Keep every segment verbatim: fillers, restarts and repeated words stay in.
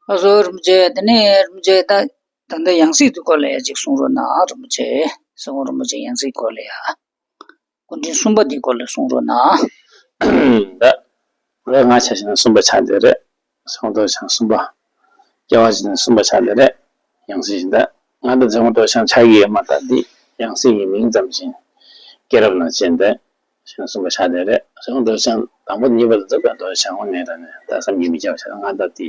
ཁ་སོ་རིན་པོ་ཆེ། དེ་ནས་རིན་པོ་ཆེ་ད་ད་ལྟ་ཡང་སྲིད་དེ་སྐོར་ལ་ཡ་ཅིག་གསུང་རོགས་གནང་རིན་པོ་ཆེ། སྲིད་དབང་རིན་པོ་ཆེ་ཡང་སྲིད་སྐོར་ལ་ཡ། སྐུ་ཕྲེང་གསུམ་པ་དེ་སྐོར་ལ་གསུང་རོགས་གནང་། ད་ང་ཆ་བཞག་ན་གསུམ་པ་ཆགས་བསྡད་རེད། སྲིད་དབང་རྡོ་རྗེ་འཆང་གསུམ་པ། སྐྱེ་བ་ཕྱི་ནས་གསུམ་པ་ཆགས་བསྡད་རེད། ཡང་སྲིད་བཞིན་ད་ང་ད་སྲིད་དབང་རྡོ་རྗེ་འཆང་ཆགས་ཀྱི་ཡོད་མ་རེད། འདི་ཡང་སྲིད་ཀྱི་མིང་ཙམ་བཞིན་སྐྱེས་རབས་ནང་བྱས་འདི་གཞན་གསུམ་པ་ཆགས་བསྡད་རེད། སྲིད་དབང་རྡོ་རྗེ་འཆང་དང་པོ་གཉིས་པ་དང་རྫོགས་པའི་རྡོ་རྗེ་འཆང་དངོས་གནས་དྲང་གནས་ད་བསམ་གྱིས་མི་ཁྱབ་པ་ཆགས། ང་ད་དེ་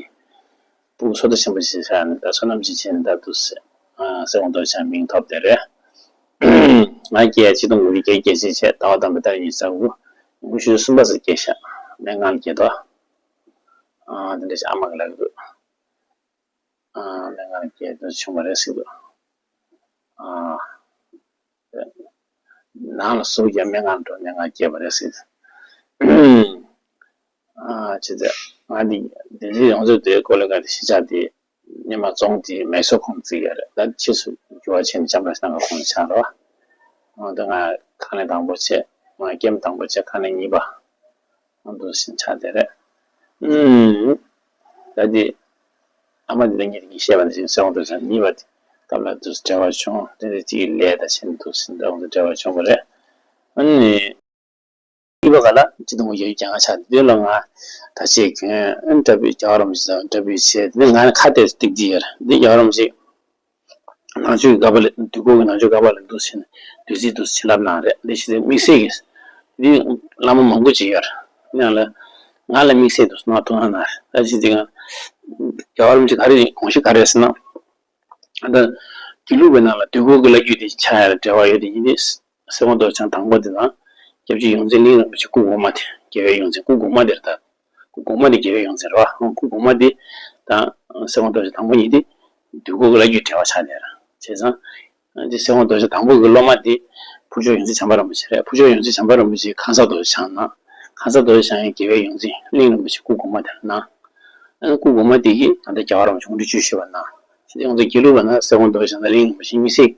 ཕྲུ་གུ་བསོད་བདེ་ཆེན་པོ་ཞིག་ཆགས་ནས་ད་བསོད་ནམས་ཤིག་བྱས་ནས་ད་དུ་སྲིད་དབང་རྡོ་རྗེ་འཆང་མིང་ཐོབ་བསྡད་རེད། ང་སྐྱེས་ཆིག་སྟོང་དགུ་བརྒྱ་བརྒྱད་ཅུ་གྱ་གཅིག་ཟླ་བ་དང་པོའི་ཟླ་ཉི་ཤུ་རྩ་དགུ། ཉི་ཤུ་གསུམ་པ་ཙམ་སྐྱེས་ཤག་སྨན་ཁང་ལ་སྐྱེས་ཏོ། ཨ་དེ་འདྲ་ཞིག་ཨ་མ་གིས་ལབ་ཀྱི་འདུག་ཨ་སྨན་ཁང་ལ་སྐྱེས་དུས་བྱུང་བ་རེད་ཟེར་གྱི་འདུག་ཨ་ནང་ལ་ཟུག་རྒྱག་སྨན་ཁང་འགྲོ་སྨན་ཁང་སྐྱེས་པ་རེད་ཟེར་གྱི་འདུག་ཨ་བྱས་ཙང་ང་འདི་བདེ་སྐྱིད་ཡོངས་རྫོགས་དེའི་སྐོར་ལ་ག་རེ་ཤེས་བྱ་དེ་སྔོན་མ་བཙོང་དེ་མེ་སོར་ཁུང་བརྩིགས་ཡོད་རེད། ད་ཕྱིས་སུ་འགྱུར་བ་ཕྱིན་ནས་ལྕམ་དྲལ་སྣ་ཁ་ཁུང་ལ་ཆགས་རེད་བ། འོ་ད་ང་ཁ་ལན་དང་པོ་བྱས། ང་ཀེམ་དང་པོ་བྱས། ཁ་ལན་གཉིས་པ། འོ་འདུག་སེ་ཆགས་བསྡད་རེད། ཨུམ། ད་དེ་ཨ་མ་དེ་ལ་ངས་དེ་གཉིས་བཤད་པ་ནང་བཞིན་སྲིད་དབང་རྡོ་རྗེ་འཆང་གཉིས་པ་དེ་སྐབས་ལ་དུ་འབྲེལ་བ་བྱུང་། དེ་ནས་གཅིག་ལས་དང་ཆེན་འདུག་སེ་འདྲ་བོ་དང་འབྲེལ་བ་བྱུང་བ་རེད། ཨ་ནི། གཉིས་པ་ག་ལ་ཅི་དང་པོ་ཡོད་ཀྱང་ཆ་དེ་ལ་ང་ད་ཅེས་གྱོན་ཨ་ནི་འདྲ་བོའི་རྒྱལ་བ་རིན་པོ་ཆེ་དང་འདྲ་བོའི་བྱས། དེ་ནས་ང་ནི་ཁ་གཏད་སྟེགས་ཀྱི་ཡོད་རེད། འདི་རྒྱལ་བ་རིན་པོ་ཆེ་ནང་ཆོས་ཀྱི་ཀ་པ་ལ་དུས་འཁོར་གྱི་ནང་ཆོས་ཀ་པ་ལ་འདུག་ཟེར་ནས་བདུད་རྩི་འདུག་བྱིན་རླབས་གནང་རེད། འདི་ཞིག་དམིགས་བསལ་གྱི་འདི་བླ་མ་མང་པོ་ཅིག་ཡོད་རེད། ཡང་ལ་ང་ལ་དམིགས་བསལ་དུ་གནང་ཐུགས་སྣང་གནང་རེད། ད་ཅི་ཟེར་ན་རྒྱལ་བ་རིན་པོ་ཆེ་ག་རེ་དགོངས་གཞི་ག་རེ་ཟེར་ན། ད་དགེ་ལུགས་པའི་ནང་ལ་དུས་འཁོར་གྱི་བླ་བརྒྱུད་དེ་ཆགས་ཡ་ལ་འབྲེལ་བ་ཡོད་དེ་ཡིན་ཏེ། སྲིད་དབང་རྡོ་རྗེ་འཆང་དང་པོ་དེ་དང་། སྐྱབས་རྗེ་ཡོངས་འཛིན་གླིང་རིན་པོ་ཆེ་སྐུ་གོང་མ་དེ་རྒྱལ་བའི་ཡོངས་འཛིན། སྐུ་གོང་མ་དེ་རེད་ད། སྐུ་གོང་མ་དེ་རྒྱལ་བའི་ཡོངས་འཛིན་རེད་བ། སྐུ་གོང་མ་དེ་དང་སྲིད་དབང་རྡོ་རྗེ་དང་པོ་གཉིས་དེ་དུས་འཁོར་གྱི་བླ་བརྒྱུད་འབྲེལ་བ་ཆགས་བསྡད་རེད། བྱས་ཙང་། འདི་སྲིད་དབང་རྡོ་རྗེ་དང་པོ་གི་སློབ་མ་འདི་ཕུར་ལྕོག་ཡོངས་འཛིན་བྱམས་པ་རིན་པོ་ཆེ་རེད། ཕུར་ལྕོག་ཡོངས་འཛིན་བྱམས་པ་རིན་པོ་ཆེ་ཁང་གསར་རྡོ་རྗེ་འཆང་གནང་། ཁང་གསར་རྡོ་རྗེ་འཆང་གི་རྒྱལ་བའི་ཡོངས་འཛིན་གླིང་རིན་པོ་ཆེ་སྐུ་གོང་མ་དེ་ལ་གནང་། ཨ་ནི་སྐུ་གོང་མ་དེ་གིས་ད་ལྟ་རྒྱལ་བ་རིན་པོ་ཆེ་དགུང་གྲངས་བཅུ་བཞི་པ་གནང་། དེ་ཡོངས་འཛིན་དགེ་ལུགས་པ་ན་སྲིད་དབང་རྡོ་རྗེ་འཆང་དང་གླིང་རིན་པོ་ཆེ་གཉིས་སྲིད།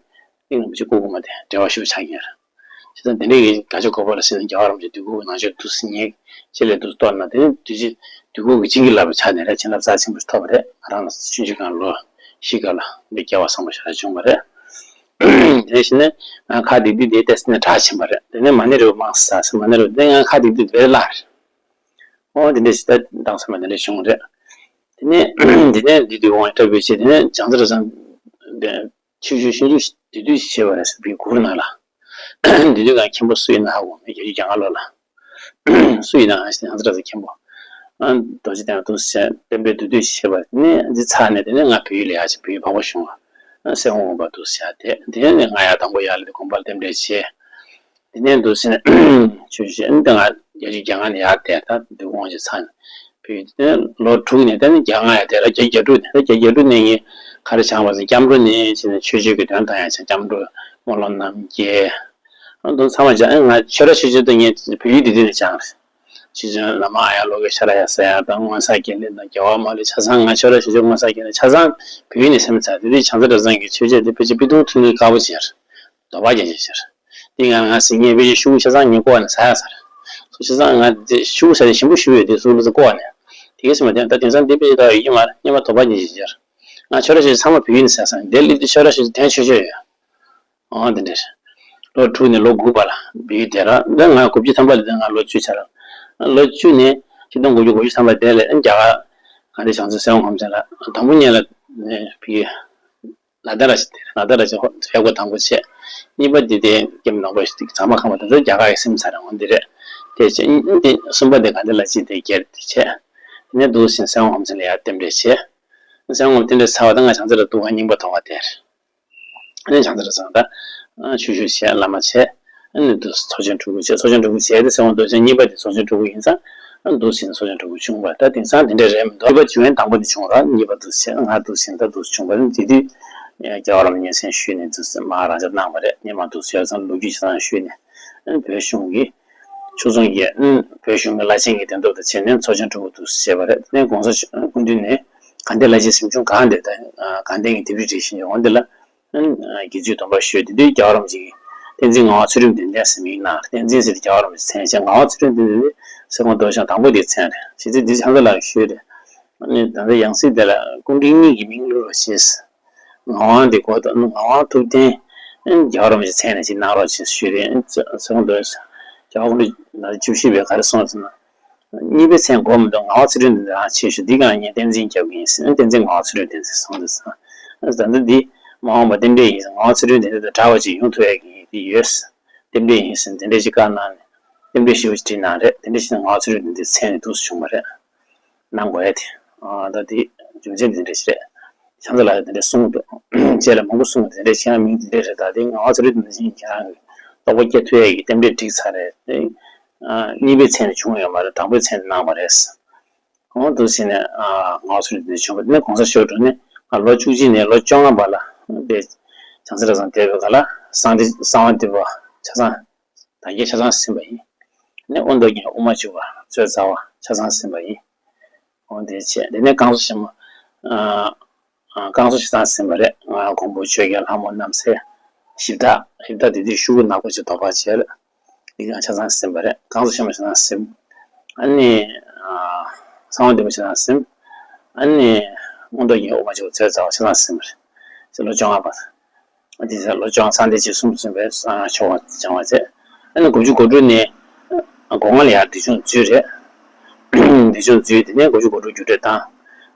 གླིང་རིན་པོ་ཆེ་སྐུ་གོང་མ་དེ་འབྲེལ་བ་ཞུ་ཆགས་ཡོད་རེད། བྱས་ཙང་དེ་འདྲའི་གི་དགའ་ཕྱོགས་གོ་བ་ལ་སྲིད་ན་རྒྱལ་བ་རིན་པོ་ཆེ་དུས་འཁོར་གྱི་ནང་ཆོས་འདུག་སེ་ཉན། ཆེད་ལས་འདུག་སེ་གཏོར་ན་དེ་ནི་དུས་ཆེན་དུས་འཁོར་གྱི་བྱིན་གྱིས་བརླབས་པ་ཆགས་ནས་རེད། བྱིན་རླབས་རྩ་ཆེན་པོ་ཞིག་ཐོབ་པ་རེད། ང་རང་ལ་ཆུང་ཆུང་སྒང་ལོ་བཞི་སྒང་ལ་འདི་སྐལ་བ་བཟང་པོ་ཞེ་དྲག་བྱུང་བ་རེད། དེ་བཞིན་ནི་ང་ཁ་བདེ་དུས་དེ་ཏོག་ཙམ་ནས་དྲག་ཕྱིན་པ་རེད། དེ་ནས་མ་ཎི་རེ་བ་མང་ཙམ་ཟེར། མ་ཎི་རེ་བ་དེ་ང་ཁ་བདེ་དུས་དེ་བས་སླ་རེད། འོ་དེ་འདྲ་ཞིག་ད་དྭངས་སེམས་མ་དེ་འདྲ་བྱུང་རེད། དེ་ནས་དེ་ནས་འདི་དུས་དབང་སྐྲག་པའི་ཆེད་དེ་ནས་བྱང་རྩེ་ར་ཚང་དེ་ཆོས་ཞུ་ཞུ་རྒྱུ་དེ་དུས་ཞིག་བྱས་པ་རེད་ཟེར་བའི་གུར་ནང་ལ། དེ་དུས་ཀྱང་མཁན་པོ་སུ་ཡིན་ན་ཧ་གོ་མེད། བརྒྱད་ཅུ་གྱ་ལྔ་ལོ་ལ། སུ་ཡིན་ན་ང་ཞེས་ཡང་རྩེ་ར་ཚང་མཁན་པོ། ཨ་རྡོ་རྗེ་གདན་ལ་འདུག་སེ་བསྟན་པའི་བསྡུས་བསྡུས་ཤིག་བྱས་པ་ནས་འདི་ཚར་ནས་དེ་ནས་ང་བལ་ཡུལ་ལ་ཡར་ཕྱིན། བལ་ཡུལ་འཕགས་པ་གཞུང་ལ་སྲིད་དབང་དགོངས་པ་འདུག་སེ་བྱས། དེ་དེ་ནས་ང་ཡར་དང་པོ་ཡར་ལ་དེ་དགོངས་པ་རྟེན་འབྲེལ་བྱས། དེ་ནས་འདུག་སེ་ཆོས་ཞུ་འདི་ང་བརྒྱད་ཅུ་གྱ་ལྔ་ནས་ཡར་བསྡད། ད་འདུག་དབང་ཞིག་ཚར་ནས། བོད་དེ་ལོ་དྲུག་ནས་དེ་ནས་གྱ་ལྔ་ཡར་དེ་ལ་བརྒྱད་ཅུ་གྱ་དྲུག་ནས། ད་བརྒྱད་ཅུ་གྱ་དྲུག་ནས་ངས་ག་རེ་སྦྱངས་པ་ཟེར། སྐྱབས་འགྲོ་ནས་བྱས་ནས་ཆོས་སྤྱོད་ཀྱི་དོན་དང་ཡང་བྱས། སྐྱབས་འགྲོ་སྨོན་ལམ་རྣམ་རྒྱལ། ཨ་དེ་ཚང་མ་སྦྱངས། ང་ཆོས་ར་ཆོས་སྤྱོད་དེ་ངས་བོད་ཡིག་འདི་དུས་ནས་སྦྱངས་རེད། ཆོས་སྤྱོད་བླ་མ་ཨཱརྱ་བློ་དགའ་ཤྲཱི་ཡ་ཟེར་ཡ་དང་། མངོན་གསལ་རྒྱས་འདེབས་དང་། རྒྱལ་བ་མ་ལུས་ཆ་ཚང་ང་ཆོས་ར་ཆོས་སྤྱོད་མངོན་གསལ་རྒྱས་འདེབས་ཆ་ཚང་བོད་ཡིག་ནས་སེམས་ཚར། དེ་དུས་བྱང་རྩེ་ར་ཚང་གི་ཆོས་སྤྱོད་དེ་ཕལ་ཆེར་དཔེ་ཐུང་ཐུང་དཀར་པོ་ཅིག་རེད། དོགས་པ་སྐྱེ་ཅིག་ཟེར། དེ་ང་ང་ཟེར་ངས་ཕལ་ཆེར་ཤོག་བུ་ཆ་ཚང་ངས་བཀོག་ནས་ཟ་ཡ་ཟེར། སོ་ཆ་ཚང་ང་དེ་ཤོག་བུ་ཟ་དེ་ཞིམ་པོ་ཞུ་ཡོད་དེ་སུ་ལ་ཟེར་བཀོག་ནས། དེ་གས་སེ་མ་དེ་ད་དེང་སང་འདི་དཔེ་ད་ཡོད་ཀྱི་མ་རེད། སྔོན་མ་དོགས་པ་སྐྱེ་ཅིག་ཟེར། ང་ཆོས་ར་ཆོས་ཚང་མ་བོད་ཡིག་ནས་ཟ་ས་ཡིན། དེ་ལས་དེ་ཆོས་ར་ཆོས་དོན་ཆོས་ཆོས་ཡོད། ཨོ་དེ་འདྲ་རེད། ལོ་དྲུག་ནས་ལོ་དགུ་བར་ལ་བོད་ཡིག་དེ་ར། འདི་ང་དགུ་བཅུ་ཐམ་པ་ལ་དེ་ང་ལོ་བཅུ་ཆགས་ར། ལོ་བཅུ་ནས་ཆིག་སྟོང་དགུ་བརྒྱ་དགུ་བཅུ་ཐམ་པ་དེ་ལ་རྒྱ་གར་ག་འདྲ་བྱང་ཆུབ་སེམས་དབང་ཁམས་ཅན་ལ་དང་པོ་ཉིད་ལ་ནས་བོད་ཡིག་ལ་དྭགས་ར་ཆེ། དེ་ལ་དྭགས་ར་ཆེ་ཧོ་ཡག་པོ་དང་པོ་བྱས། གཉིས་པ་འདི་དེ་ཀེམ་ནང་པ་ཞིག་ཚང་མ་ཁང་པ་དེ་ཚོ་རྒྱ་གར་གྱི་སེམས་ཚ་ར་འོང་འདི་རེད། དེ་བྱས་འདི་གསུམ་པ་དེ་ག་འདི་ལ་ཅི་དེ་སྒེར་དེ་བྱས། དེ་ནས་འདུག་སེ་སེམས་དབང་ཁམས་ཚན་ལ་ཡར་རྟེན་འབྲེལ་བྱས། སེམས་དབང་རྟེན་འབྲེལ་ཚར་བ་དང་ང་བྱང་རྩེ་ར་འདུག་ག་རྙིང་པ་ཐོག་ག་དེར། ཨ་ནི་བྱང་རྩེ་ར་ཚང་ད་ཆོས་ཞུ་བྱས། བླ་མ་བྱས། ཨ་ནི་འདུག་ཚོགས་ཆེན་དྲུག་པོ་བྱས། ཚོགས་ཆེན་དྲུག་པོ་བྱས་ཏེ་སེམས་དབང་རྡོ་རྗེ་གཉིས་པ་དེ་ཚོགས་ཆེན་དྲུག་པོ་ཡིན་ཙང་། ཨ་འདུག་སེ་ཚོགས་ཆེན་དྲུག་པོ་བྱུང་བ། ད་དེང་སང་དེ་འདྲ་རེད་མི་འདུག་གཉིས་པ་བྱུང་ཡན་དང་པོ་དེ་བྱུང་ར། གཉིས་པ་འདུག་སེ་ང་འདུག་སེ་ད་འདུག་སེ་བྱུང་བ་རེད། དེ་དུས་རྒྱལ་བ་རིན་པོ་ཆེ་སྙན་སེང་ཞུས་ནས་འདུག་སེ་མ་རང་ཅག་གནང་བ་རེད། སྔོན་མ་འདུག་སེ་ཡར་ཚང་ལོ་རྒྱུས་ཆ་ཚང་ཞུས་ནས། ཨ་ནི་བོད་གཞུང་གི་ཕྱོགས་མཚུངས་ཀྱི་ཨ་ནི་བོད་གཞུང་གི་བླ་ཆེན་གྱི་གདན་ཐོབ་དང་བྱས་ནས་ཚོགས་ཆེན་དྲུག་པོ་འདུག་སེ་བྱས་པ་རེད། དེ་ནས་གོང་ས་སྐུ་མདུན་ནས་དགའ་ལྡན་བླ་ཆེན་གཟིམ་ཆུང་སྒང་དེ་དང་དགའ་ལྡན་གྱི་ལྡེབས་རིས་བྲིས་བཞིན་ཡོད། འོ་འདི་ལ། དགེ་ཚུལ་སྡོམ་པ་ཞུས། དེ་དུས་རྒྱལ་བ་རིན་པོ་ཆེ་གིས་བསྟན་འཛིན་ངག་དབང་ཚུལ་ཁྲིམས་བདེ་ལྡན་ཟེར་མིང་གནང་། བསྟན་འཛིན་ཟེར་དུས་རྒྱལ་བ་རིན་པོ་ཆེའི་མཚན་བྱས། ངག་དབང་ཚུལ་ཁྲིམས་བདེ་ལྡན་དེ་སེམས་དབང་རྡོ་རྗེ་འཆང་དང་པོ་དེའི་མཚན་རེད། བྱས་ཙང་འདི་བྱང་རྩེ་ལ་ཞུས་རེད། ཨ་ནི་ད་ལྟ་ཡང་སྲིད་དེ་ལ་སྐུ་ཕྲེང་གཉིས་ཀྱི་མིང་བླུགས་རོགས་བྱས། ངག་དབང་དེ་གོ་ད་ངག་དབང་ཐུབ་བསྟན། རྒྱལ་བ་རིན་པོ་ཆེའི་མཚན་ནས་ཅིག་གནང་རོགས་བྱས་ཞུས་རེད། ཚོང་དུ་རྒྱལ་བ་སྐུ་ཕྲེང་བཅུ་བཞི་པས་ག་རེ་གསུངས་ཟེར་ན། གཉིས་པའི་མཚན་གོ་མི་འདུག་ངག་དབང་ཚུལ་ཁྲིམས་དེ་རང་ཆེ་ཤོས་འདི་གང་ངས་བསྟན་འཛིན་རྒྱབ་ཀྱི་ཡིན་ཟེར། བསྟན་འཛིན་ངག་དབང་ཚུལ་ཁྲིམས་བསྟན་འཛིན་གསུངས་འདུག་ཟེར། ད་ལྟ་འདི་མ་འོངས་པ་རྟེན་འབྲེལ་ཡིན་ཟེར། ངག་དབང་ཚུལ་ཁྲིམས་དེ་འདྲ་དང་འདྲ་བ་ཅིག་ཡོང་ཐུབ་ཡ་གི་དེ་ཡོད་ཟེར། རྟེན་འབྲེལ་ཡིན་ཟེར་དེ་འདྲ་ཞིག་བཀའ་གནང་ནས་རྟེན་འབྲེལ་ཞེ་པོ་ཅིག་བསྒྲིགས་གནང་རེད། དེ་འདྲ་ཞིག་ངག་དབང་ཚུལ་ཁྲིམས་དེ་མཚན་ནས་འདུག་སེ་བྱུང་བ་རེད། གནང་དགོས་ཡ་དེ། ཨ་ད་དེ་རྒྱུ་མཚན་དེ་འདྲ་ཞིག་རེད། བྱམས་བརྩེ་ལགས་ཀྱིས་དེ་འདྲ་གསུངས་འདུག་རྗེས་ལ་མང་པོ་གསུངས། དེ་འདྲ་བྱས་ཡང་མིང་དེ་འདྲ་རེད། ད་དེ་ངག་དབང་ཚུལ་ཁྲིམས་དེ་འདྲ་ཞིག་ཁྱེད་རང་གི་རྟོགས་པ་སྐྱེ་ཐུབ་ཡ་གི་རྟེན་འབྲེལ་བསྒྲིགས་ཚར་རེད། དེ་ཨ་གཉིས་པའི་མཚན་ནས་བྱུང་ཡོད་མ་རེད། དང་པོའི་མཚན་ནས་གནང་བ་རེད། འོ་འདུག་སེ་ནས་ཨ་ངག་དབང་ཚུལ་ཁྲིམས་དེ་འདྲ་བྱུང་བ་དེ་ནས་གོང་ས་མཆོག་འགྲོ་ནས་ང་ལོ་བཅུ་གཅིག་ནས་ལོ་བཅོ་ལྔ་བར་ལ་དེ་བྱང་སེམས་གྲྭ་ཚང་བསྡད་པའི་སྐབས་ལ་གསང་སྟེ་གསང་བ་འདུས་པ་ཆ་ཚང་། དར་རྒྱས་ཆ་ཚང་ཟིན་པ་ཡིན། ནས་དབོན་རྡོ་རྗེ་དབུ་མ་འཇུག་པ་རྩོད་རྩ་བ་ཆ་ཚང་ཟིན་པ་ཡིན། འོ་དེ་བྱས། དེ་ནས་བསྐང་གསོ་ཆེན་མོ། ཨ་ཨ་བསྐང་གསོ་ཆ་ཚང་ཟིན་པ་རེད། ང་མགོན་པོ་ཆོས་རྒྱལ་ལྷ་མོ་རྣམ་སྲས། གཞི་བདག་གཞི་བདག་དེ་དུས་ཤོག་གུ་ནག་པོ་ཅིག་དོགས་པ་བྱས་ལ། འདི་གང་ཆ་ཚང་ཟིན་པ་རེད། བསྐང་གསོ་ཆེན་མོ་ཆ་ཚང་ཟིན། ཨ་ནི་ཨ་གསང་བ་འདུས་པ་ཆ་ཚང་ཟིན། ཨ་ནི་དབོན་རྡོ་རྗེ་དབུ་མ་འཇུག་པ་རྩོད་རྩ་བ་ཆ་ཚང་ཟིན་པ་རེད། ལོ་བཅོ་ལྔ་བར། དེ་ཚེ་ལོ་བཅོ་ལྔ་ཚང་དེ་རྗེས་གསུམ་ཟིན་པའི་ཆོ་ག་སྦྱང་བ་བྱས། ཨ་ནི་དགུ་བཅུ་གོ་དྲུག་ནས་སྒོ་ང་ལ་ཡར་འདུས་སྦྱོང་འཛུལ་རེད། འདུས་སྦྱོང་འཛུལ། དེ་ནས་དགུ་བཅུ་གོ་དྲུག་རྒྱུད་སྡེ་དང་། ཨ་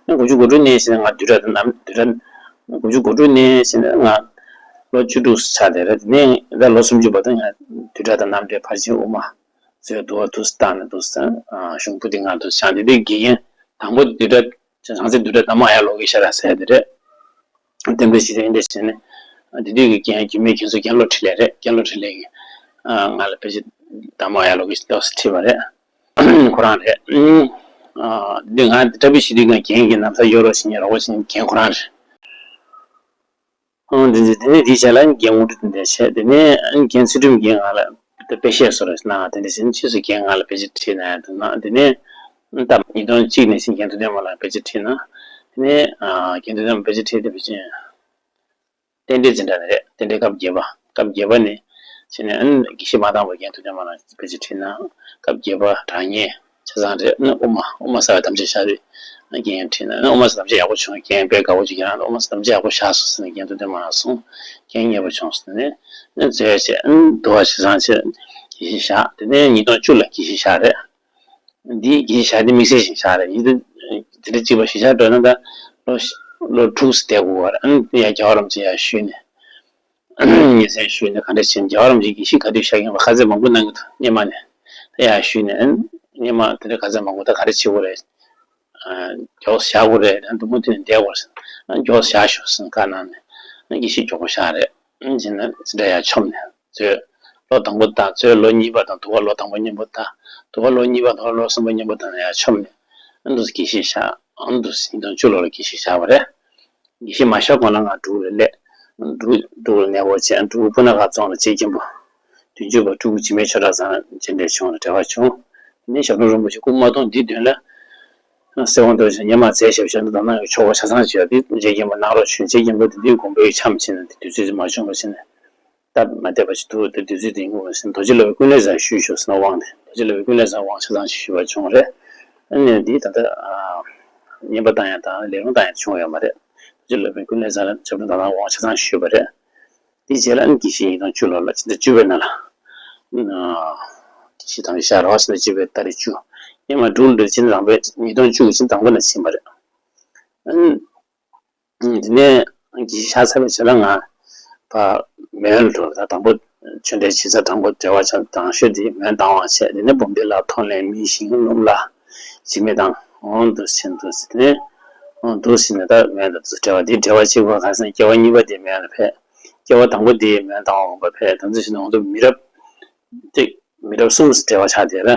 ནི་དགུ་བཅུ་གོ་དྲུག་ནས་བྱས་ནས་ང་བསྡུས་གྲྭ་དང་རྣམ་བསྡུས་གྲྭ། དགུ་བཅུ་གོ་དྲུག་ནས་བྱས་ནས་ང་ལོ་བཅུ་དྲུག་ཆགས་བསྡད་རེད། དེ་ནས་ད་ལོ་སུམ་ཅུ་བར་དུ་ང་བསྡུས་གྲྭ་དང་རྣམ་འགྲེལ་ཕར་ཕྱིན་དབུ་མ་རྩོད་འདུལ་བ་འདུག་སེ་བཏང་ནས་འདུག་སེ་གཞུང་པོ་ཏི་ང་འདུག་སེ་སྦྱངས། དེ་དུས་དགེ་རྒན་དང་པོ་བསྡུས་གྲྭ། བྱང་སེམས་བསྡུས་གྲྭ་དང་པོ་ཨ་ཡ་ལོ་ཀེ་ཤྭ་ར་ཟེར་དེ་རེད། རྟེན་འབྲེལ་ཞིག་དེ་འདྲ་བྱས་ནས་དེ་དུས་ཀྱི་རྒན་རྒྱུད་སྨད་རྒན་གསོ་རྒན་བློ་འཕྲིན་ལས་རེད། རྒན་བློ་འཕྲིན་ལས་ཀྱིས་ང་ལ་དཔེ་ཆ་དང་པོ་ཨ་ཡ་ལོ་ཀེ་ཤྭ་ཏོག་ཙམ་ཁྲིད་པ་རེད། ཁོ་རང་རེད། དེ་དུས་ང་བཀྲ་ཤིས་དུས་ང་རྒན་གྱི་ན་བཟའ་གཡོག་རོགས་བྱེད་མཁན་རོགས་པ་བྱེད་མཁན་རྒན་ཁོ་རང་རེད། ཨང་། དེ་ནས་དེ་ནས་དེའི་རྗེས་ལ་རྒན་དངོས་གྲུབ་དེ་འདྲ་བྱས། དེ་ནས་རྒན་ཚུལ་ཁྲིམས་རྒན་ང་ལ་དཔེ་བཤད་བཟོ་རོགས་གནང་། དེ་འདྲ་བྱས་ནས་ཕྱིས་སུ་རྒན་ང་ལ་དཔེ་ཆ་ཁྲིད་གནང་ཡ་འདུག་ན། དེ་ནས་སྟབས་ཉིས་སྟོང་གཅིག་ནས་བྱས་རྒན་ཐུབ་བསྟན་མ་ལགས་དཔེ་ཆ་ཁྲིད་གནང་། དེ་ནས་རྒན་ཐུབ་བསྟན་མ་དཔེ་ཆ་ཁྲིད་དེ་ཕལ་ཆེར་རྟེན་འབྲེལ་འཛིན་གྲྭ་ནས་རེད། རྟེན་འབྲེལ་སྐབས་བརྒྱད་པ། སྐབས་བརྒྱད་པ་ནས་བྱས་ནས་ཨ་ནི་དགེ་བཤེས་མ་དང་པོ་རྒན་ཐུབ་བསྟན་མ་ལགས་དཔེ་ཆ་ཁྲིད་གནང་། སྐབས་བརྒྱད་པ་དྲང་ངེས་ཆ་ཚང་རེད། ཨ་ནི་དབུ་མ། དབུ་མ་ཟེར་བའི་དམ་བཅའ་བཞག་དུས་རྒན་ཁྲིད་གནང་། ཨ་ནི་དབུ་མ་ཟེར་དམ་བཅའ་ཡག་པོ་བྱུང་། རྒན་དཔེ་དགའ་པོ་ཅིག་ཁྱེད་རང་ལ་དབུ་མ་ཟེར་དམ་བཅའ་ཡག་པོ་བཞག་སོང་ཟེར་ནས་རྒན་ཐུབ་བསྟན་མ་ལགས་གསུངས། རྒན་མཉེས་པོ་བྱུང་ཟེར་ནས། ཨ་ནི་རྩོད་བྱས། ཨ་ནི་འདུལ་བ་ཆ་ཚང་བྱས། དགེ་བཤེས་བཞག་དེ་ནས་ཉིས་སྟོང་བཅུ་ལ་དགེ་བཤེས་བཞག་རེད། འདི་དགེ་བཤེས་བཞག་དེ་དམིགས་བསལ་ཞིག་བཞག་རེད། ཡིན་དུས་དེ་འདྲ་གཅིག་པ་གཞིས་ཆགས་འགྲོ་ན་ད་ལོ་ལོ་དྲུག་ཙམ་བསྡད་དགོས་པ་རེད། ཨ་ནི་ཡ་རྒྱལ་བ་རིན་པོ་ཆེ་ཡར་བཞུགས་ནས། ཉིན་མཚན་ཞུས་ནས་ག་འདྲ་བྱས་ནས་རྒྱལ་བ་རིན་པོ་ཆེས་དགེ་བཤེས་ག་དུས་བཞག་མཁན་པ་ཁ་ཚ་དགོས་གནང་གི་འདུག་སྔོན་མ་ནས། ད་ཡར་ཞུས་ནས་ཨ་ནི་སྔོན་མ་དེ་འདྲ་ཁ་ཚ་དགོས་གནང་། ད་ག་རེ་བྱེད་དགོས་རེད། མགྱོགས་བཞག་དགོས་རེད། ཨ་མདུན་མོ་དེ་ནས་བསྡད་དགོས་རེད། མགྱོགས་བཞག་ཤོག་ཟེར་བཀའ་གནང་ནས། ཨ་དགེ་བཤེས་མགྱོགས་པོ་བཞག་རེད། ཨ་བྱས་ན་ཅི་འདྲ་ཡར་མཆོངས་ནས་རྩོད། ལོ་དང་པོ་དང་རྩོད་ལོ་གཉིས་པ་དང་དུ་བ་ལོ་དང་པོ་མཉམ་པོ་དང་། དུ་བ་ལོ་གཉིས་པ་དང་ལོ་གསུམ་པ་མཉམ་པོ་དང་ཡར་མཆོངས་ནས། ཨ་འདུག་སེ་དགེ་བཤེས་བཞག་ཨ་འདུག་སེ་ཉིས་སྟོང་བཅུ་ལོ་ལ་དགེ་བཤེས་བཞག་པ་རེད། དགེ་བཤེས་མ་བཞག་གོང་ལ་ང་འབྲུག་ལ་སླེབས། འབྲུག་འབྲུག་ལ་གནས་སྐོར་བྱས། འབྲུག་སྤུ་ན་ཁ་རྫོང་ལ་ཆེ་མཁན་པོ་བདུན་ཅུ་པ་སྤྲུལ་སྐུ་འཇིགས་མེད་ཆོས་གྲགས་ཚང་མཇལ་འཕྲད་བྱུང་ལ་འབྲེལ་བ་བྱུང་། དེ་ནས་ཞབས་དྲུང་རིན་པོ་ཆེ་སྐུ་མ་གཏོགས་འདི་མདུན་ལ། གསེར་དབང་རྡོ་རྗེ་སྙེ་མ་རྩེ་ཞབས་ཞབས་དྲུང་དག་སྣང་གི་ཆོ་ག་ཆ་ཚང་བྱས་པ་འདི་མཇལ་མཁན་པོ་གནང་རོགས་བྱོས། མཇལ་མཁན་པོ་དེ་དུས་དགོན་པའི་འཆམ་བྱས་ནས་དེ་དུས་ཚོད་མ་བྱུང་བ་བྱས་ནས། སྟབས་མ་བདེ་བ་ཞིག་འདུག་དེ་དུས་ཚོད་དེ་ཡིན་དགོས་པ་ཟེར། རྡོ་རྗེ་སློབ་དཔོན་ཀུན་ལེགས་ལ་ཞུས་ཤོག་ཟེར་ན་དབང་དེ། རྡོ་རྗེ་སློབ་དཔོན་ཀུན་ལེགས་ལ་དབང་ཆ་ཚང་ཞུས་པ་བྱུང་རེད། ཨ་ནི་འདི་ད་ལྟ་ཨ་བསྙེན་པ་བཏང་ཡ་དང་ལས་རུང་བཏང་ཡ་བྱུང་ཡོད་མ་རེད། རྡོ་རྗེ་སློབ་དཔོན་ཀུན་ལེགས་ལ་ཞབས་དྲུང་དག་སྣང་དབང་ཆ་ཚང་ཞུས་པ་རེད། དེ་རྗེས་ལ་ཨ་ནི་དགེ་བཤེས་ཉིས་སྟོང་བཅུ་ལོ་ལ་ཕྱི་ཟླ་བཅུ་པའི་ནང་ལ། ཨ་དགེ་བཤེས་དམ་བཅའ་བཞག་རོགས་ཟེར་ནས་བཅུ་པའི་ཏ་རིག་བཅུ། སྔོན་མ་འབྲུག་ལ་ཕྱིན་རང་པའི་ཉིས་སྟོང་བཅུ་གི་ཕྱི་ཟླ་དང་པོ་ལ་ཕྱིན་པ་རེད། ཨ་ནི། དེ་ནས་དགེ་བཤེས་བཞག་ཚར་བའི་རྗེས་ལ་ང་ཕར་མོན་ལ་འགྲོ། ད་དང་པོ་ཆོས་འབྲེལ་ཞིབ་ཚགས་དང་པོ་འབྲེལ་བ་ཆགས་དང་ཤོས་དེ་མོན་རྟ་དབང་བྱས། དེ་ནས་འབུམ་སྡེ་ལ་ཐོག་ལེན་མི་ཤིང་སྣུམ་ལ་འཇིགས་མེད་དང་འོང་དུ་ཕྱིན་འདུག་དེ་ནས་འོང་དུ་ཕྱིན་ནས་ད་མོན་དང་དུ་འབྲེལ་བ། དེ་འབྲེལ་བ་གཅིག་པ་ག་ཟེར་ན་སྐྱེ་བ་གཉིས་པ་དེ་མོན་ལ་ཕེབས། སྐྱེ་བ་དང་པོ་དེ་མོན་རྟ་དབང་དགོན་པ་ཕེབས། དང་དུ་ཕྱིན་ནས་འོང་དུ་མི་རབས། དེ་མི་རབས་གསུམ་ཙམ་འབྲེལ་བ་ཆགས་བསྡད་ར།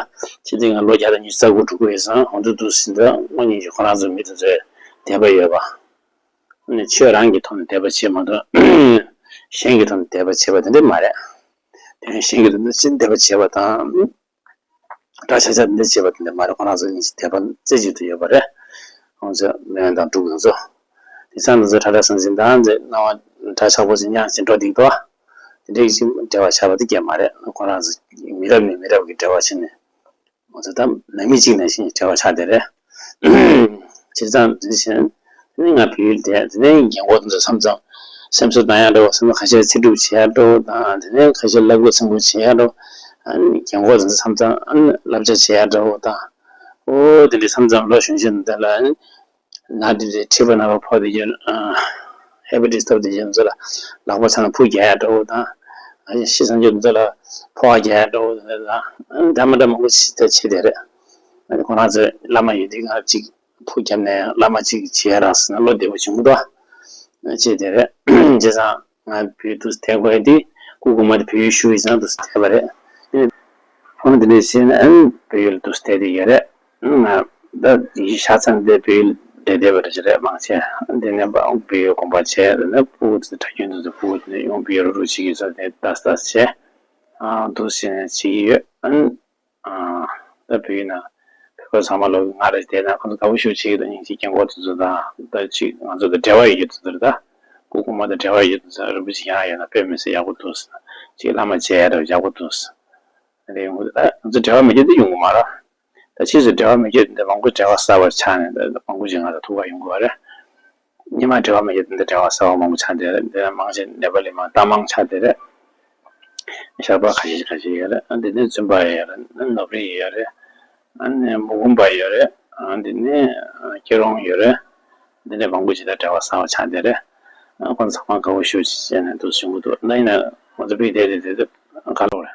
ཕྱི་དེ་ང་ལོ་བརྒྱ་དང་ཉི་ཤུ་རྩ་དགུ་འགྲོ་གི་ཡོད་ཙང་འོང་དུ་འདུག་ཟིན་ད་དངོས་གནས་ཀྱི་ཁོ་རང་ཚོ་མི་དེ་ཚོས་དད་པ་ཡོད་པ། ནི་ཆོས་རང་གི་ཐོག་ནས་དད་པ་བྱེད་མ་གཏོགས་གཞན་གྱི་ཐོག་ནས་དད་པ་བྱེད་པ་དེ་འདྲ་མ་རེད། དེ་གཞན་གྱི་ཐོག་ནས་ཅི་དད་པ་བྱེད་པ་དང་། གྲྭ་ཆ་ཆ་འདི་བྱེད་པ་དེ་འདྲ་མ་རེད། ཁོ་རང་ཚོ་གཉིས་ཀྱི་དད་པ་རྩེ་གཅིག་ཏུ་ཡོད་པ་རེད། ཁོང་ཚོ་མོན་དང་འབྲུག་ཡོངས་རྫོགས། དེང་སང་འདི་ཚོ་གྲྭ་གྲྭ་ཟང་ཟིང་དང་འདི་སྣང་བ་གྲྭ་ཆགས་པོ་ཟིང་ཉག་ཅིག་འགྲོ་སྡིག་ཏོ། དེ་འདྲའི་ཅིག་འབྲེལ་བ་ཆགས་པ་དེ་སྐྱེ་མ་རེད། ཁོ་རང་ཚོ་མི་རབས་ནས་མི་རབས་ཀྱི་འབྲེལ་བ་བྱས་ནས་ཁོང་ཚོ་ད་ནང་མི་གཅིག་ནང་བཞིན་འབྲེལ་བ་ཆགས་བསྡད་རེད། བྱས་ཙང་དེ་བཞིན་དེ་ནས་ང་བལ་ཡུལ་བསྡད། དེ་ནས་རྒན་གོག་དེ་ཚོ་མཚམས་མཚམས་སེམས་གསོ་གཏོང་ཡག་འདྲ་བོ། སེམས་ཁ་ཤས་ཚེ་སྒྲུབ་བྱེད་ཡག་འདྲ་བོ་དང་། དེ་ནས་ཁ་ཤས་བསླབ་གོ་ཚིག་གོ་བྱེད་ཡག་འདྲ་བོ། ཨ་ནི་རྒན་གོག་དེ་ཚོ་མཚམས་མཚམས་ཨ་ནི་བསླབ་བྱ་བྱེད་ཡག་འདྲ་བོ་དང་། ཨོ་དེ་འདྲའི་མཚམས་མཚམས་ལོ་གཞོན་གཞོན་དེ་ལ་ཨ་ནི་ན་དེ་འདྲའི་མཁྲིས་པ་ན་བ་ཕོག་དེ་ཡོད། ཧེ་པ་ཊའི་ཊིས་ཐོབ་དེ་ཡོད་ཚོ་ལ་ལག་པ་ཚང་ལ་ཕུ་རྒྱག་ཡག་འདྲ་བོ་དང་། ཨ་ནི་ཤི་སོང་རྒྱུ་དེ་ཚོ་ལ་ཕོ་བ་རྒྱག་ཡག་འདྲ་བོ་དེ་འདྲ་དང་། ཨ་ནི་འདྲ་མི་འདྲ་མང་པོ་ཞིག་ད་བྱེད་དེ་རེད། ཨ་ནི་ཁོ་རང་ཚོའི་བླ་མ་ཡོད་དུས་ང་གཅིག་ཕུ་བརྒྱབ་ནས་བླ་མ་གཅིག་བྱེད་ཡ་རག་ཟེར་ན་བློ་བདེ་པོ་བྱུང་གི་འདུག་ཨ། བྱས་དེ་རེད། བྱས་ཙང་ང་བོད་དུ་བསྡད་དགོས་ཡ་དེ་སྐུ་གོང་མ་དེ་བོད་ཡིག་ཞུ་ཡི་ཙང་དུ་བསྡད་པ་རེད། ཁོང་དེ་འདྲས་བྱས་ནས་ཨ་ནི་བོད་ཡུལ་དུ་བསྡད་དེ་ཡོད་རེད། ང་ད་ཡིག་ཤག་ཚང་དེ་བོད་ཡུལ་བསྡད་བསྡད་པ་རེད་རེད་མང་ཆེ། དེ་ནས་བོད་ཡུལ་དགོན་པ་བྱས། དེ་ནས་སྤུ་གུ་དེ་གྲྭ་རྒྱུན་དེ་ཚོ་སྤུ་གུ་དེ་ཡང་བོད་ཡུལ་རུ་རུ་བྱེད་ཀྱི་ས་དེ་ལྟ་ལྟ་བྱས། ཨ་འདུག་བྱས་ནས་བྱེད་ཀྱི་ཡོད། ཨ་ནི། ཨ། ད་བོད་ཡིག་ནང་བོད་པ་ཚང་མ་ལོ་ང་རེ་བསྡད་ན་ཁོང་ཚོ་དགའ་པོ་ཞེ་པོ་བྱེད་ཀྱི་འདུག་སྙིང་རྗེ་རྒན་གོག་དེ་ཚོ་དང་ད་ཅིག་ང་ཚོ་དང་འབྲེལ་བ་ཡོད་རྒྱུ་དེ་ཚོ་རེད། ད་སྐུ་གོང་མ་དང་འབྲེལ་བ་ཡོད་རྒྱུ་དེ་ཚོ་རིན་པོ་ཆེ་ཡང་ཡོད་ན་དཔེ་མི་སྲིད་ཡག་པོ་འདུག་ཅིག་བླ་མ་མཇལ་ཡ་རེ་ཡག་པོ་འདུག་རེད་ཡོང་གི་རེད། ད་ང་ཚོ་འབྲེལ་བ་མེད་རྒྱུ་དེ་ཡོང་གི་མ་རེད། ད་ཕྱིས་སུ་འབྲེལ་བ་མེད་རྒྱུ་དེ་འདྲ་མང་པོ་འབྲེལ་བ་གསར་པ་ཆགས་ནས་ད་མང་པོ་ཅིག་ང་ཚོ་ཐུག་པ་ཡོང་གི་རེད། སྔོན་མ་འབྲེལ་བ་མེད་རྒྱུ་དེ་འདྲ་འབྲེལ་བ་གསར་པ་མང་པོ་ཆགས་བསྡད་རེད། འདི་ལ་མང་ཆེ་ནེ་པ་ལི་མང་རྟ་མང་ཆགས་བསྡད་རེད། ཞོགས་པ་ཁ་ཤས་ཁ་ཤས་ཡོད་རེད། ཨ་འདི་ནས་བཙུན་པ་ཡོད་རེད། ཨ་ནོར་བུ་ཡོད་རེད། ཨ་ནི་མུ་གུམ་པ་ཡོད་རེད། ཨ་འདི་ནས་སྐྱིད་རོང་ཡོད་རེད། འདི་ནས་མང་པོ་ཅིག་དང་འབྲེལ་བ་གསར་པ་ཆགས་བསྡད་རེད། ཨ་ཁོང་ཚང་མ་དགའ་པོ་ཞེ་པོ་ཅིག་བྱས་ནས་འདུག་བྱུང་གི་འདུག་ད་ཡིན་ན་ང་ཚོ་བོད་དེ་དེ་དེ་དེ་དཀའ་ལས་རེད།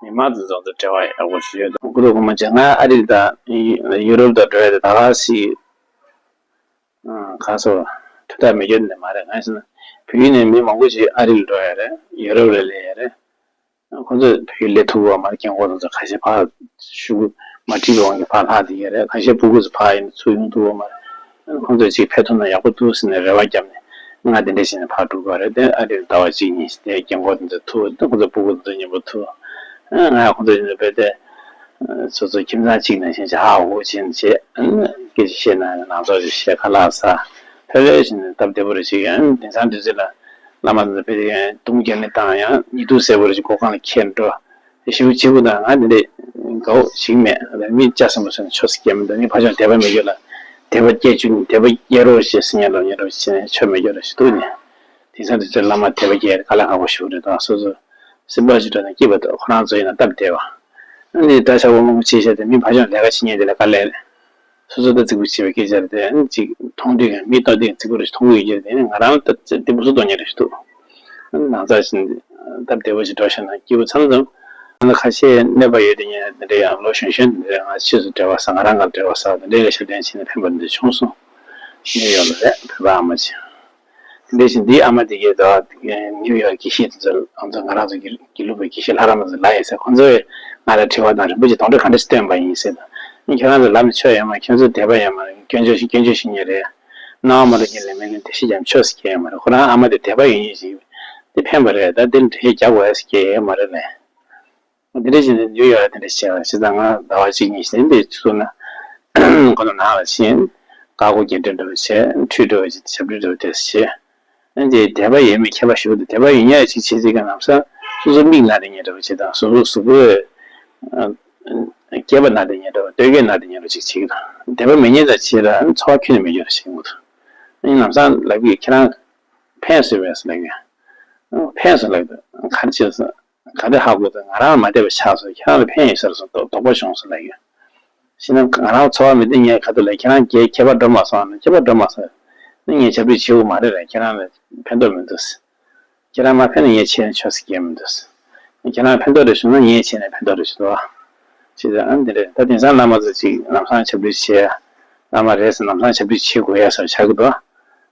མི་མང་ཚོ་ཚོ་འབྲེལ་བ་ཡག་པོ་ཞིག་ཡོད་འདུག་སྐུ་ཐོག་སྐུ་མ་བྱས་ང་ཨ་རི་དང་ཡུ་རོབ་དང་འགྲོ་ཡ་དེ་ད་ག་སི། ཨ་ག་སོ། ཐུག་ཐག་མི་འཁྱོལ་ནི་མ་རེད། གང་ཡིན་ཟེར་ན་བོད་ཡིག་ནས་མི་མང་པོ་ཞིག་ཨ་རི་ལ་འགྲོ་ཡ་རེད། ཡུ་རོབ་ལ་སླེབས་ཡ་རེད། ཁོ་ཚོས་བོད་ཡིག་སླེབས་ཐུབ་པ་མ་རེད། རྒན་གོག་ཚོ་ཁ་ཤས་ཕར་ཤུགས་མ་ཁྲིད་པའི་དབང་གིས་ཕར་ལྷག་བསྡད་ཡོད་རེད། ཁ་ཤས་སྤུ་གུ་ཚོ་ཕར་ཡིན་ཚུར་ཡོང་ཐུབ་པ་མ་རེད། ཁོ་ཚོས་ཅིག་ཕེབས་ཐུབ་ན་ཡག་པོ་འདུག་ཟེར་ནས་རེ་བ་བརྒྱབ་ནས་ང་དེ་འདྲ་བྱས་ནས་ཕར་འགྲོ་དགོས་རེད། དེ་ཨ་རིར་ཟླ་བ་གཅིག་གཉིས་ཤིག་བསྡད། རྒན་གོག་དེ་ཚོ་ཐུག་ཁོ་ཚོ་སྤུ་གུ་དེ་ཚོ་མཉམ་པོ་ཐུག་ང་ཁོ་ཚོ་ཡིན་ན་བོད་དེ། སོ་སོ་ཁྱིམ་ཚང་གཅིག་ནང་བཞིན་ཅིག་ཧ་གོ་བྱས་ནས་བྱས། སྐད་ཆ་བཤད་ན་ནང་ཚོགས་ཅིག་བཤད། ཁ་ལག་ཟ། ཕེབས་ཕེབས་བྱས་ནས་སྟབས་བདེ་པོ་རེ་བྱེད་ཀྱི་ཡོད། དེང་སང་དུས་ཚོད་ལ་བླ་མ་དང་ཕེབས་དུས་ཡང་དུང་རྒྱབ་ནས་བཏང་ཡང་ཉེས་དུ་ཟེར་བོ་རེ་ཞིག་སྒོ་ཁང་ལ་འཁྱེར་འགྲོ། ཞེ་པོ་བྱེད་དགོས་དང་ང་འདི་འདྲས་དགའ་བོ་ཞིག་མེད། མི་ལྕགས་ཟིན་པོ་ཟིན་ཆོས་སུ་སྐྱེལ་མི་འདུག་མི་ཕ་ཆུང་དད་པ་མེད་རྒྱུ་ལ་དད་པ་སྐྱེ་བཅུག་ནས་དད་པ་སྐྱེ་རོགས་ཞེས་སི་ཉན་རོགས་ཉན་རོགས་བྱས་ནས་ཆོས་མེད་རྒྱུ་རེ་ཞིག་འདུག་ནས། དེང་སང་དུས་ཚོད་བླ་མ་དད་པ་སྐྱེ་དཀའ་ལས་ཁག་པོ་ཞིག་རེད་དང་། སོ་སོ་སེམས་པ་ཞིག་འགྲོ་ན་སྐྱིད་པ་འདུག་ཁོ་རང་ཚོ་ཡིན་ན་སྟབས་བདེ་བ། ཨ་ནི་འདྲ་ཆགས་པོ་མང་པོ་བྱེད་བྱས་ཏེ་མི་ཕ་ཆུང་ལས་ཀ་བྱེད་མཁན་དེ་ལ་དཀའ་ལས་རེད། སོ་སོ་ད་རྫིག་པོ་བྱེད་པའི་སྐད་ཆ་རེད་དེ། ཨ་ནི་ཅིག་མཐོང་དུས་ཀྱང་མི་ལྟོ་ལྡིང་རྫིག་པོ་རེ་མཐོང་གི་ཡོད་ཀྱི་རེད་དེ། ང་རང་ལ་ད་བདེ་པོ་སུ་གཏོང་མཁན་རེ་ཞིག་འདུག་ཨ་ནི་ནང་ཚགས་ཤིག་སྟབས་བདེ་པོ་ཞིག་འགྲོ་ཤེས་ན་སྐྱིད་པོ་མཚམས་མཚམས། ང་ལ་ཁ་ཤས་གནོད་པ་ཡོད་དེ་ཉན་དེ་འདྲ་ཡང་ལོ་གཞོན་གཞོན་དེ་འདྲ་ང་ཕྱིས་སུ་འབྲེལ་བ་ཟ། ང་རང་ག་ལ་འབྲེལ་བ་ཟ་དེ་འདྲའི་ཞབས་བརྟན་བྱས་ནས་ཕན་པ་འདི་བྱུང་སོང་། ནིའུ་ཡོག་ལ་རེད། བོད་པ་ཨ་མ་ཅིག་དེ་འདྲ་བཞིན་འདིའི་ཨ་མ་དེ་གས་ད་ནིའུ་ཡོག་དགེ་བཤེས་དེ་ཚོ་ང་ཚོ་ང་རང་ཚོ་དགེ་དགེ་ལུགས་པའི་དགེ་བཤེས་ལྷ་རམས་པ་ཚོ་ལབ་ཡོད་ཟེར། ཁོང་ཚོས་ང་ལ་དྲི་བ་དང་རིན་པོ་ཆེ་དོང་ཁྲི་ག་འདྲ་སྟོན་པ་ཡིན་ཟེར་དང་། ཁྱེད་རང་ཚོ་ལམ་ནས་ཆོས་ཡོད་མ། ཁྱོད་ཚོ་དད་པ་ཡོད་མ་རེད། སྐྱོན་བརྗོད་ཞིག་སྐྱོན་བརྗོད་ཞིག་ཉེ་རེད། སྣང་བ་མ་ལུས་ཀྱི་ལས་མེད་ལས་བདེ་གཤེགས་ཀྱང་ཆོས་སུ་སྐྱེ་ཡོད་མ་རེད། ཁོ་རང་ཨ་མ་དེ་དད་པ་ཡོད་མཁན་ཞིག་དེ་ཕན་པ་རེད། ད་དེ་ལ་འགྲེལ་བཤད་རྒྱག་དགོས་ཡ་ཞིག་སྐྱེ་ཡོད་མ་རེད་ལས། འདི་འདྲ་བྱས་ནས་ནིའུ་ཡོག་ལ་དེ་འདྲ་བྱས་པ་ཞིག་དང་། ང་ཟླ་བ་གཅིག་གཉིས་ཤིག་འདི་ཚུར་ན་ཁོ་ཚོ་ནང་ལ་ཕྱིན། བཀའ་བསྒོ་རྒྱས་སྤྲོས་འདྲ་བོ་བྱས། ཁྲུས་འདྲ་བོ་བྱས། ཞབས་བྲོ་འདྲ་བོ་དེ་བྱས། ཨ་ནི་དེ་དད་པ་ཡོད་མེད་ཁྱད་པར་ཞེ་པོ་འདུག་དད་པ་ཡོད་མཁན་ཅིག་བྱེད་ཅིག་གི་ལམ་སང་སོ་སོ་མིག་ན་བསྡད་མཁན་འདྲ་བོ་ཅིག་དང་། སོ་སོ་གཟུགས་པོའི་སྐེད་པ་ན་བསྡད་མཁན་འདྲ་བོ། སྟོད་སྐེད་ན་བསྡད་མཁན་འདྲ་བོ་ཅིག་བྱེད་ཀྱི་འདུག་དད་པ་མེད་མཁན་དང་བྱེད་ལ་ཨ་ནི་ཚོར་བ་ཁྱོན་ནས་མེད་རྒྱུ་རེད་བྱེད་ཀྱི་འདུག་ཨ་ནི་ལམ་སང་ལབ་ཀྱི། ཁྱེད་རང་ཕན་སོང་བས་ཟེར་ལབ་ཀྱི། ཕན་སོང་ལབ་ཀྱི་འདུག་ག་རེ་བྱས་སོང་། ག་རེ་ཧ་གོ་ཚོད། ང་རང་ལ་མ་བསྡད་པ་ཆགས་སོང་། ཁྱེད་རང་ལ་ཕན་ཡོད་ས་རེད་སོང་། དོགས་དོགས་པ་བྱུང་སོང་ལབ་ཡོད། ཤི་ན་ང་རང་ཚོར་བ་མི་བདེ་ཉེ་ཁ་ཐུག་ལ་ཁྱེད་རང་གི་ཁྱད་པར་འགྲོ་མ་སོང་ན། ཁྱད་པར་འགྲོ་མ་སོང་ན་ངས་ཞབས་ཕྱི་བྱེད་དགོས་མ་རེད་ལ། ཁྱེད་རང་ལ་ཕན་ཐོགས་མི་འདུག་ཁྱེད་རང་མ་ཕན་ན་ངས་བྱས་ནས་ཆོས་སུ་སྐྱེལ་མི་འདུག་ཁྱེད་རང་ཕན་ཐོགས་རེ་བྱུང་ན་ངས་བྱས་ནས་ཕན་ཐོགས་རེ་བྱུང་འདུག་ཅེས་ཨ་འདི་རེད། ད་དེང་སང་བླ་མ་ཚོ་ཅིག་ལམ་སང་ཞབས་ཕྱི་བྱེད། བླ་མ་རེད་ཟེར་ལམ་སང་ཞབས་ཕྱི་བྱེད་དགོས་ཡ་སོགས་ཆགས་ཀྱི་འདུག་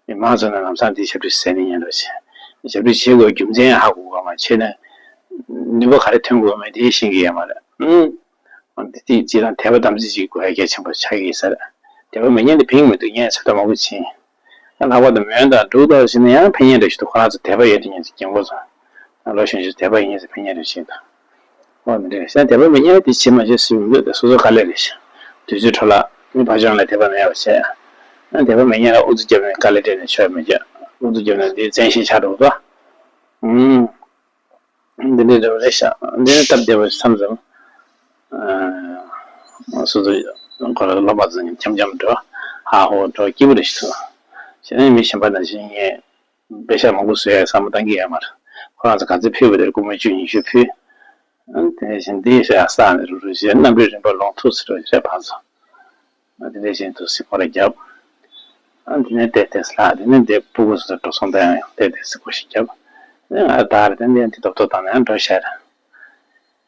མི་མང་ཚོ་ནས་ལམ་སང་འདི་ཞབས་ཕྱི་ཟེར་ནས་ཉན་རོགས་བྱེད། ཞབས་ཕྱི་བྱེད་དགོས་རྒྱུ་མཚན་ཧ་གོ་ག་མ་བྱས་ན་ནུས་པ་ག་རེ་ཐོན་དགོས་མེད་དེ་ཤེས་ཀྱི་ཡོད་མ་རེད། ཨང་། འདི་དེ་སྤྱིར་བཏང་དད་པ་དམ་ཚིག་ཅིག་དགོས་ཡ་གལ་ཆེན་པོ་ཆགས་ཀྱི་ཡོད་ས་རེད། དད་པ་མེད་མཁན་དེ་ཕན་གྱི་མི་འདུག་ངས་ཚོད་ལྟ་མང་པོ་བྱས། ལྷག་པར་དུ་མོན་དང་འབྲུག་དང་ཟེར་ན་ཡང་ཕན་ཉེ་རེ་ཞིག་འདུག་ཁོ་རང་ཚོ་དད་པ་ཡོད་དེ་ཉིད་ཀྱི་རྒན་གོག་ཚོ། ལོ་གཞོན་ཞིག་དད་པ་ཡོད་ཉིད་ཀྱི་ཕན་ཉེ་རེ་ཞིག་འདུག་ཨོ་འདི་རེད། ཟེར་ན་དད་པ་མེད་ཉིད་ལ་དེ་བྱེད་མ་བྱེད་སུ་ཡོང་འདུག་དེ་སོ་སོ་དཀའ་ལས་རེད་ཤག་དུས་ཚོད་འཕྲོ་བརླག་མི་ཕ་ཆུང་ལ་དད་པ་མེད་པ་བྱས། ཨ་དད་པ་མེད་ཉིད་ལ་ཨུ་ཚུགས་རྒྱབ་ནས་དཀའ་ལས་སྤྲད་ནས་ཆོས་མི་བྱེད། ཨུ་ཚུགས་རྒྱབ་ན་འདི་བཙན་ཤེད་ཆགས་འགྲོ་གི་འདུག་ཨུམ། འདི་འདྲའི་འདྲ་བ་རེད་ཤག་འདི་ནི་སྟབས་བདེ་བ་ཞིག་མཚམས་མཚམས། ཨ་སོ་སོ་ ཁོ་རང་སློབ་མ་ཚོ་འཁྱམ་འཁྱམ་འགྲོ། ཧ་ཧོ་འགྲོ་སྐྱིད་པོ་རེད་ཤག་བྱས་ན་མི་གཞན་པ་ནང་བཞིན་ངས་པེ་ཤག་མང་པོ་བཟོ་ཡ་བསམ་བློ་བཏང་གི་ཡོད་མ་རེད། ཁོ་རང་ཚོ་ག་ཚོད་ཕུལ་བ་དེར་སྒོར་མོ་བཅུ་ཉི་ཤུ་ཕུལ། ཨ་དེ་ནས་བཞིན་འདི་ཤ་ཡག་ས་ནས་རུ་རུ་བྱས་གནམ་གྲུའི་རིམ་པ་ལོང་ཐུག་སི་རུ་བྱས་ཕར་ཚོ། ཨ་དེ་འདྲ་བཞིན་དུ་སི་ཁོ་ར་བརྒྱབ། ཨ་དེ་ནས་དེ་དེ་སླ་དེ་ནས་དེ་སྤུ་གུ་སི་འགྲོ་སོང་དང་ཡང་དེ་དེ་སི་ཁོ་ཞིག་བརྒྱབ། ཨ་ད་རེ་དེ་འདི་འདི་ཏོབ་ཏོབ་དང་ནས་འགྲོ་ཤར།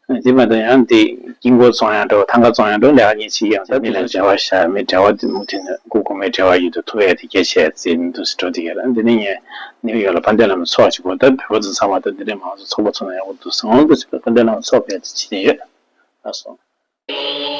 དེ་མ་གཏོགས་ཡང་དེ་དཀྱིལ་འཁོར་བཙོང་ཡང་འགྲོ་ཐང་ག་བཙོང་ཡང་འགྲོ་ལས་ཀ་གཉིས་བྱེད་ཀྱང་ད་མི་ལ་འབྲེལ་བ་ཤར་མི་འབྲེལ་བ་དེ་མུ་མཐུད་ནས་སྐུ་ཁོ་མོའི་འབྲེལ་བ་ཡོད་དུ་ཐུག་ཡ་དེ་སྐད་ཆ་ཡ་རྩིས་མི་འདུག་སི་འགྲོ་དེ་ག་ར་འདི་ནི་ངས་ནིའུ་ཡོག་ལ་དཔལ་ལྡན་བླ་མའི་ཚོགས་ཅིག་གོ་ད་བོད་པ་ཚོ་ཚང་མ་ད་འདི་འདྲའི་མང་ཚོགས་ཚོགས་པ་ཚོ་ན་ཡག་པོ་འདུག་སི་འོང་འདུག་སི་དཔལ་ལྡན་བླ་མའི་ཚོགས་ཕེབས་ཏེ་བྱེད་ཀྱི་ཡོད། ལགས་སོ།